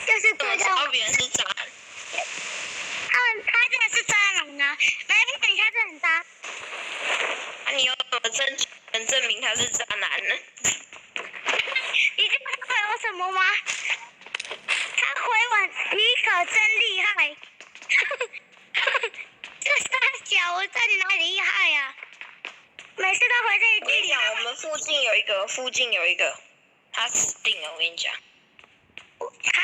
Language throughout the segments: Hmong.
就是对这种，怎么知道别人是渣男？他们他真的是渣男啊，没有你他真的很渣。那你有什么证据能证明他是渣男呢？你知道他回我什么吗？他回我你可真厉害。这三小我到底哪里厉害呀？每次都回这一句。我跟你讲，我们附近有一个，附近有一个，他死定了，我跟你讲。他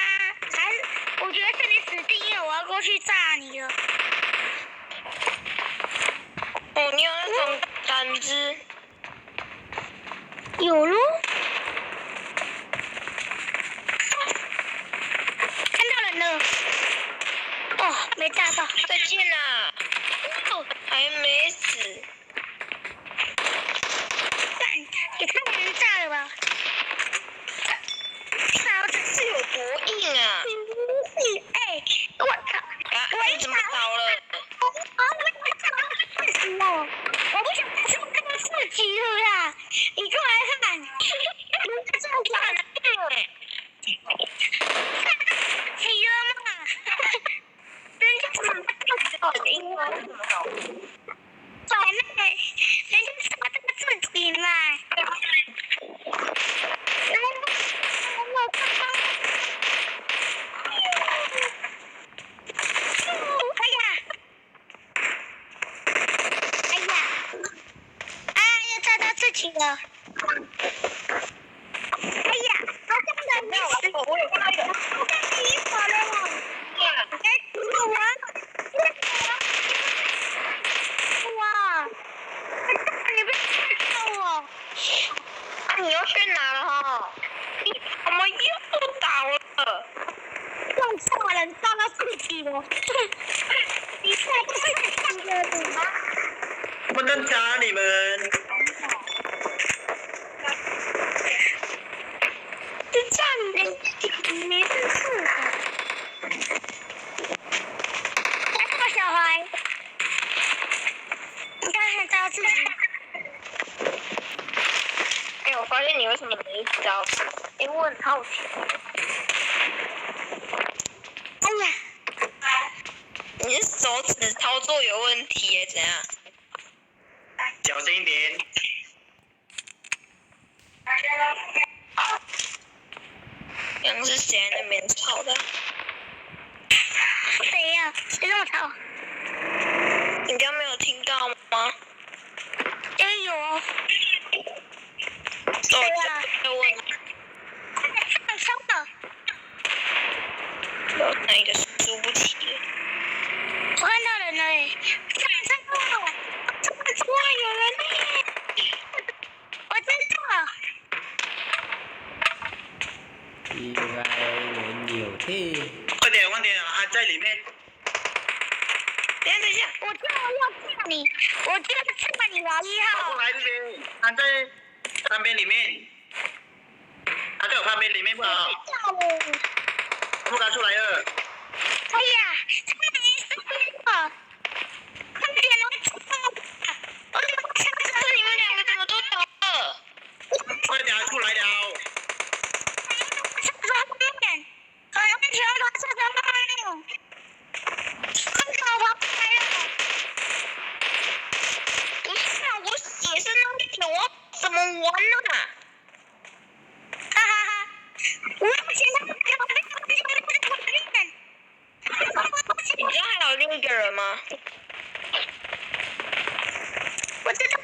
还是，我觉得是你死定，因为我要过去炸你了。哦，你有那种胆子？有喽。看到人了。哦，没炸到。再见啦。哦，还没死。干，也太能炸了吧！操，这是有多硬啊？哎，我操！啊，你怎么倒了？我我我我操！我不想再这么跟他出局了啦！你过来看，你这么看，起了嘛？人家怎么这么好？ 小妹，人家是我这个自己嘛。哎呀，哎呀，哎呀，炸到自己了。 哎呀，他真的没有，我有看到一个，他在洗手嘞。哎，我，我，你不要看到我。你又去哪了哈？你怎么又倒了？ 撞错人撞到自己了。你这个是自己的吗？不能打你们。这站的没事的。来吧，小孩，你刚才打自己。哎，我发现你为什么没招？因为我很好奇。哎呀，你是手指操作有问题耶？怎样？小心一点。刚刚是谁在那边吵的？谁呀？谁这么吵？你刚没有听到吗？ 哎呦，谁呀？放枪的。有哪个输不起？我看到人了哎，放枪了，这么突然有人呢，我真的。 Ib gai nws nyuam thiab. Ua tias, ua tias Haj Tsaij lim meej. 我就要炸你，我就要炸你了，一号。 Haj Tsaij, Haj Tsaij, Haj Tsaij lim meej. Haj Tsaij, Haj Tsaij lim meej. Muaj kav tsum lais. 哎呀，他们没事的。 他们点了我炸弹，我怎么看着你们两个怎么都倒了？快点出来了！我上车后面，我要被全都上车后面，他们给我滑过来了。不是啊，我血是那么久，我怎么玩呢？哈哈哈，我要钱，他们给我，他们给我，他们给我，他们给我。 你知道还有另一个人吗？我知道啊。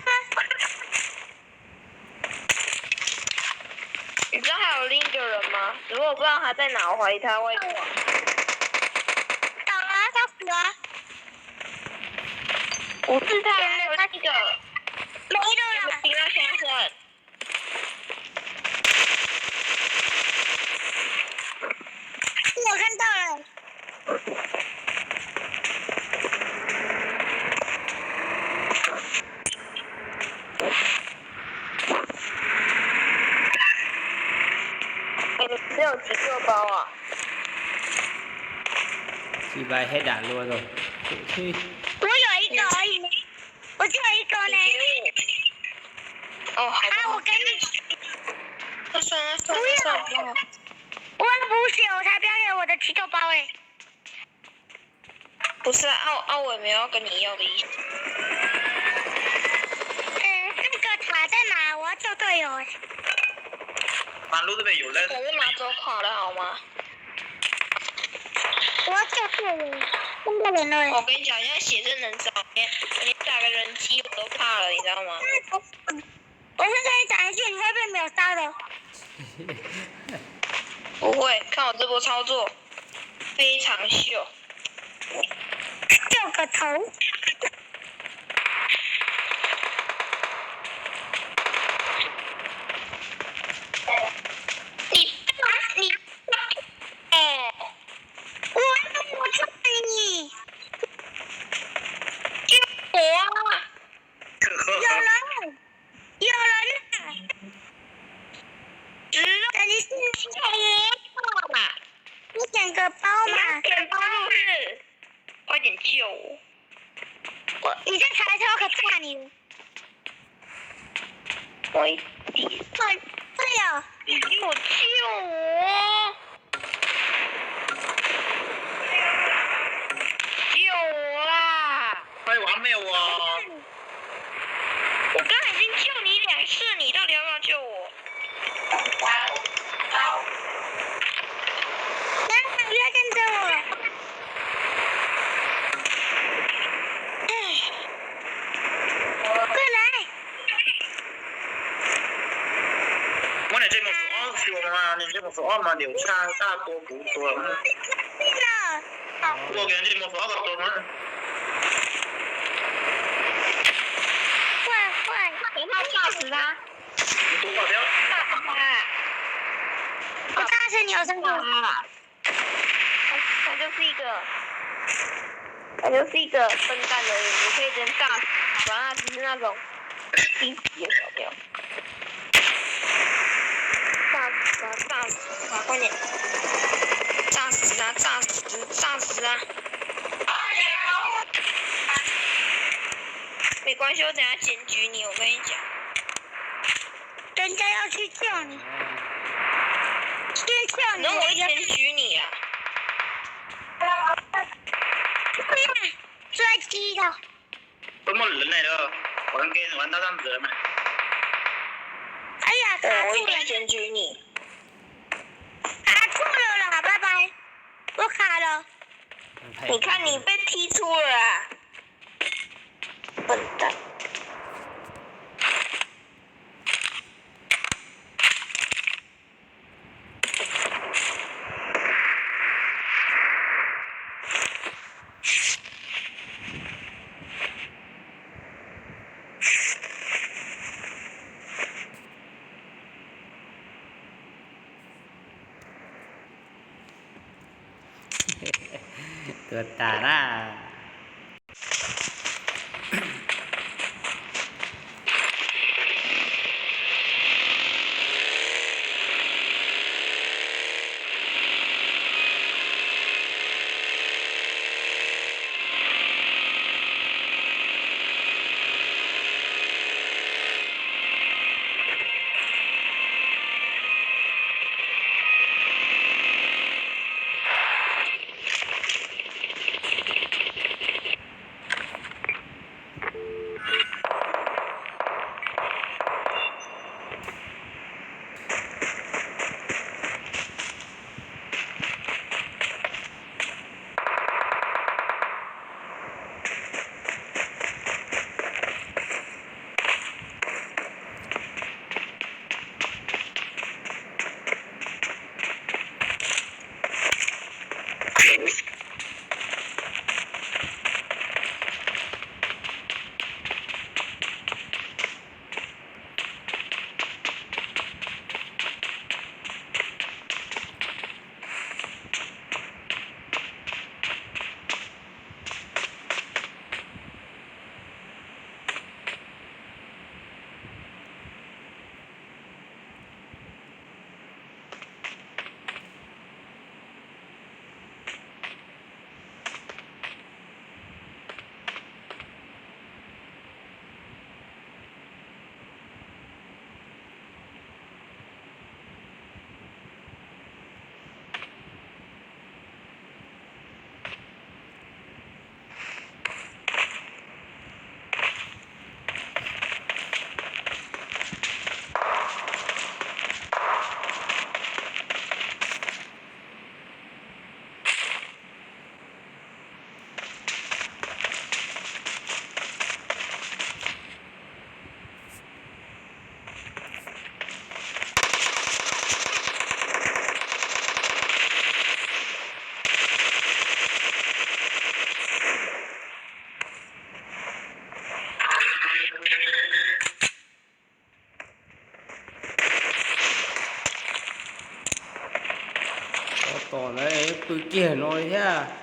你知道还有另一个人吗？只不过我不知道他在哪，我怀疑他外挂。倒了，他死了。不是他，还有那个。没了啦。你们听到枪声？ 我看到了。 你只有急救包啊？我有一个而已，我只有一个呢。哦，好吧。啊，我给你。算了算了算了，不要了。我不是，我才不要给我的吃豆包嘞。不是啊，啊我也没有要跟你要的意思。嗯，那个塔在哪？我要救队友哎。马路这边有人。我是拿走塔了好吗？我要救队友，真的人了哎。我跟你讲，现在血真能找，连连打个人机我都怕了，你知道吗？ 我现在一打下去，你会被秒杀的。不会，看我这波操作，非常秀。秀个头！你你哎，我我操你！救我啊！有人！ 有人呐！等一下，你是你捡个包嘛？你捡个包嘛？捡包是？快点救我！我你在抬头可怕你！我一点。对对哦，你给我救我！ 救我啦！快完没有啊！我刚才已经救你两次，你到底要不要救我？不要跟着我！哎，过来！ Muab niam ntse mus xov ob xyuas mas, niam ntse mus xov ob mas niam tshaj tag tua kuv tua. Tua kiag ntse mus xov ob tua mas. 快快！等他炸死他！炸死他！我炸死你，我上去了。 他他就是一个，他就是一个笨蛋而已，你可以直接炸死他，反正他只是那种低级的小调。炸死他，炸死他，快点！炸死他，炸死，炸死他！没关系，我等下检举你，我跟你讲。 人家要去救你，先救你。那我一拳举你啊！不要，摔鸡的。Koj muaj lawv neeg lawm, ua nkeeg ua ntab tab ntxwv lawm. 哎呀，卡住了。我一拳举你。卡住了啦，拜拜，我卡了。你看你被踢出了啊！笨蛋。 Tuag tas na. Tom ntawd pw kiag no thiab.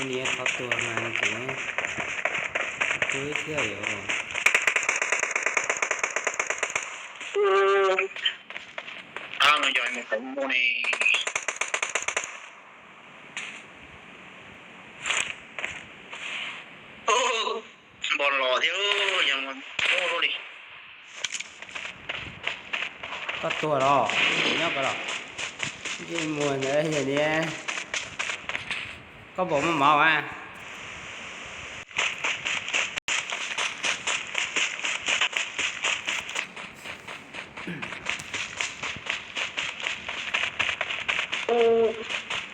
Niam qhov tuag mas tseem tu thiab yom. Ab, no yog mus feem muag ne. Npog los thiab, yog mus li. Koj tuag los, nyob ko los. Ntsej muag ntawd yog niag, koj puas muaj mov a?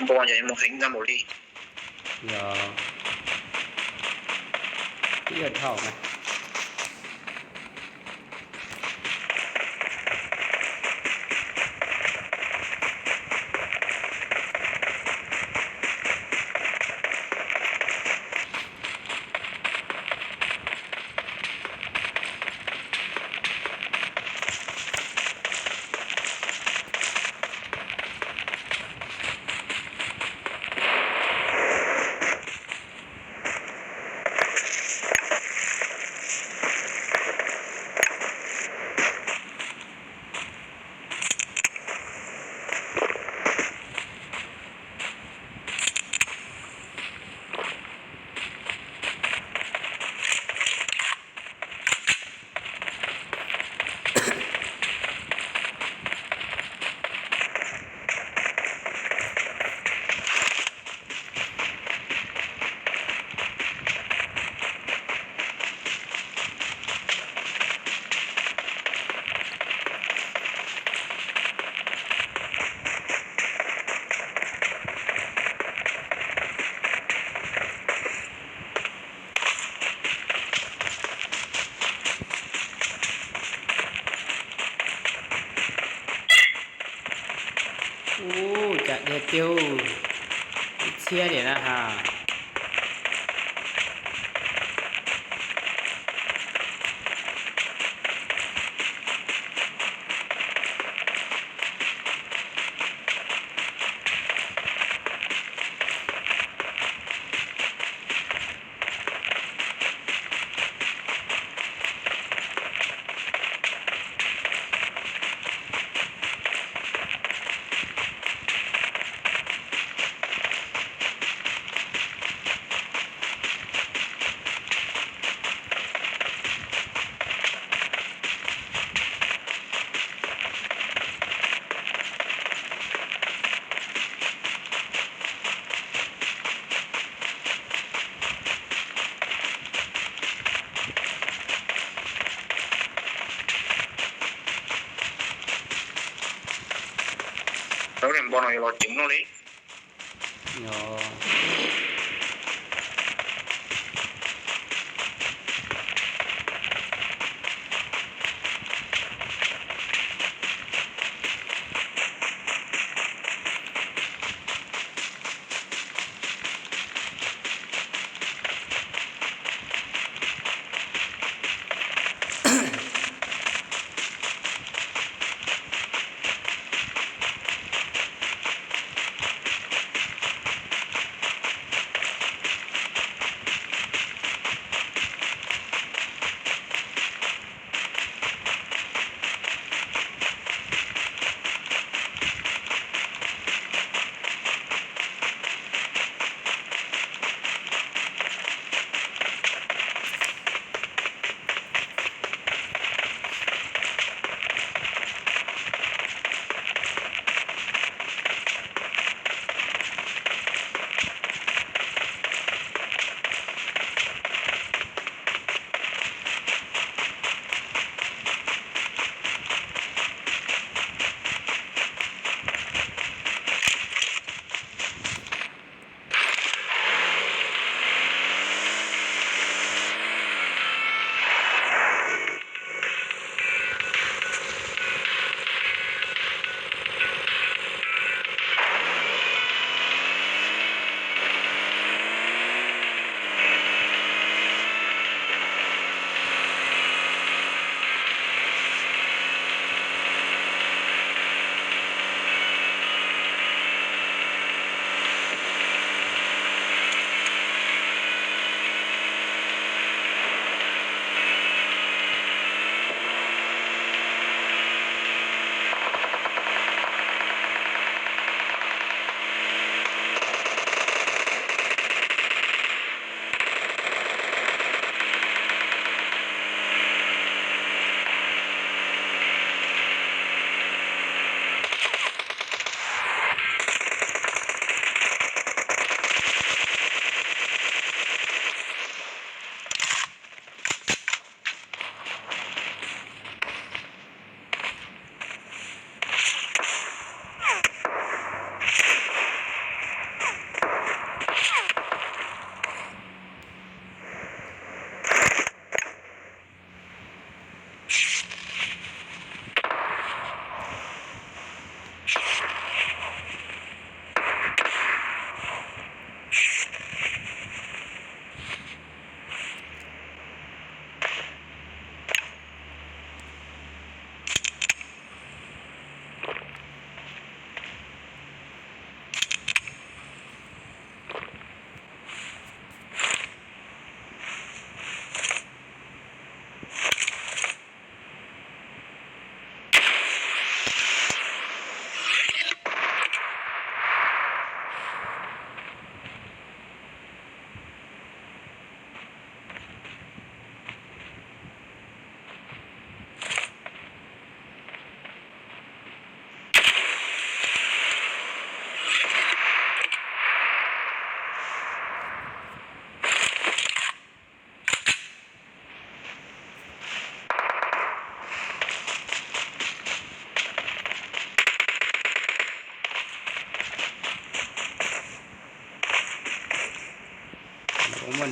Npog yog mus heev ntag npaum li. Yog, ib yam dhau mas. Ub, cas dhia tiag, ib txhiab diam na ha. Lawv niag npog no yuav los ceev no li.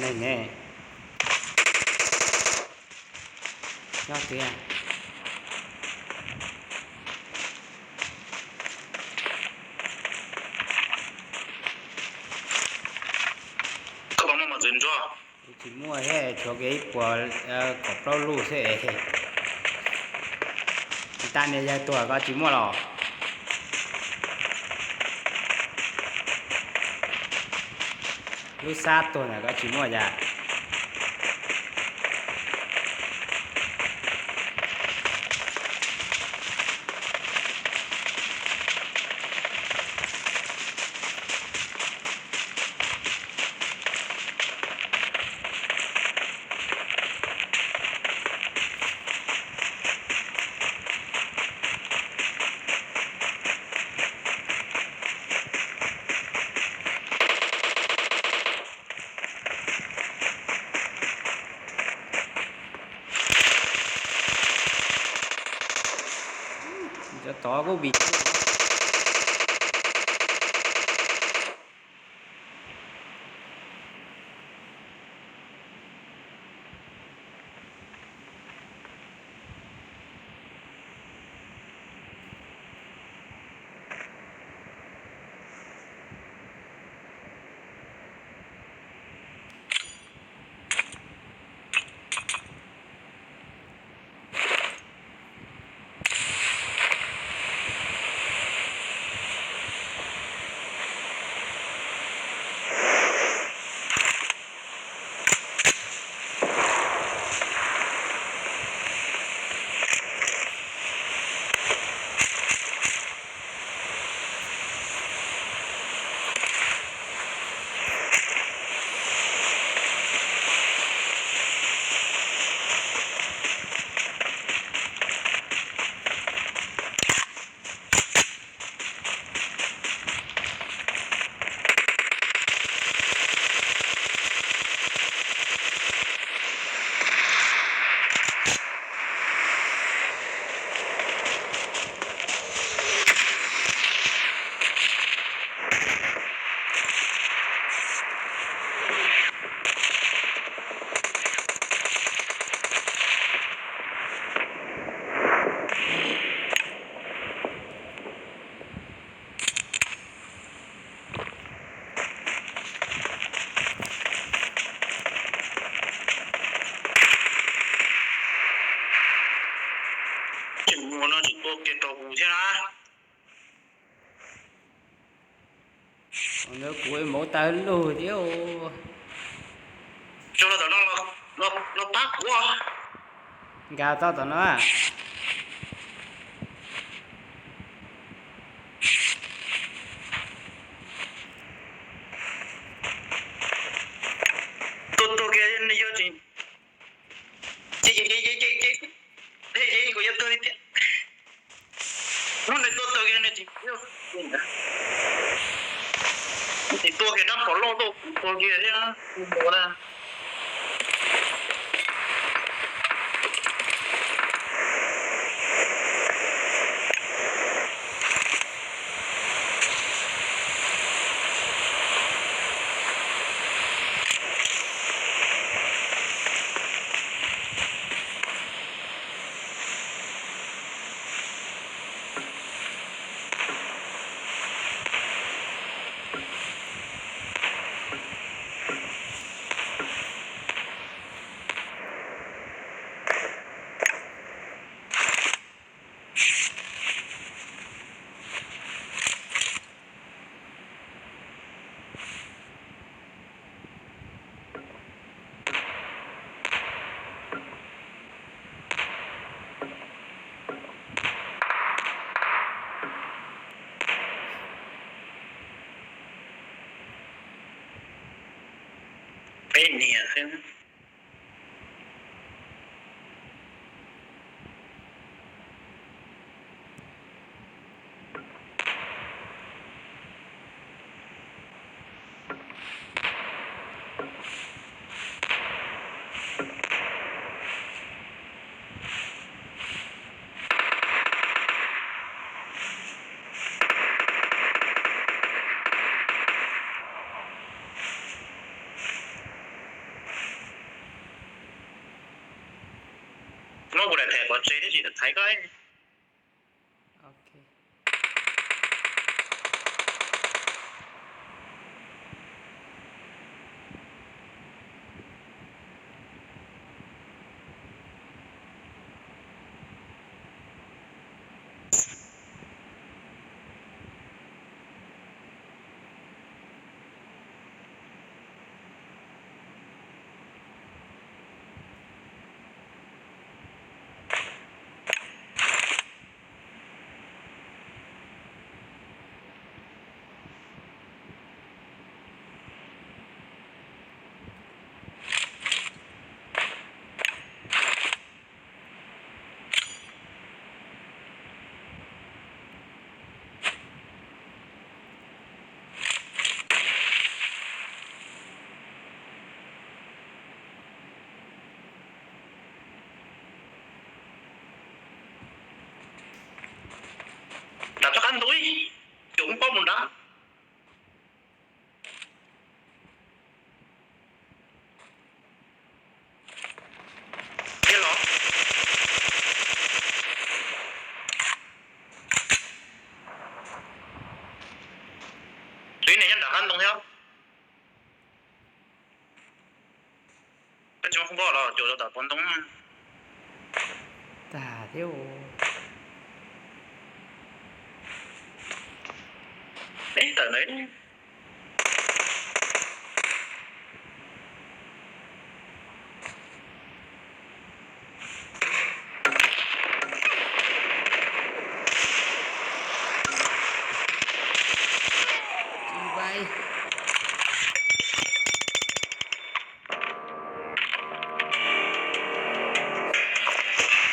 Ne, nyob tiag. Tsis muaj thiab, tshuav kiag ib puas kaum plaub lub xwb. Tag niag yawg tuag koj tsis muaj los? Lub xab tuag ntawm koj tsis muaj yas? Cov tod kuj vim Ces mus no tsis tua kiag rau kuv thiab na. Ntawd kuv mus tawg lug thiab. Tso los tom no, los pab kuv. Nkag tau tom no. Tua tua kiag yog tsis, ces ces ces ces ces ces kuv yuav tuag li tiag. Hnub no tua tau kiag nws tsis, tsis tua kiag rab phom loj tuaj kuv tua kiag thiab kuv mus na. Peb niam xwb. Muab kuv daim phem pov tseg thiab tsis thaiv koj. Nram toj qab ntug ib, cov kub pob mus nrad. Los, tus ib niam nyob nram qab ntoo thiab. Peb tsis muaj kub pob los cuam rau tom pov ntoo. Tag thiab. Peb tawm ntawd.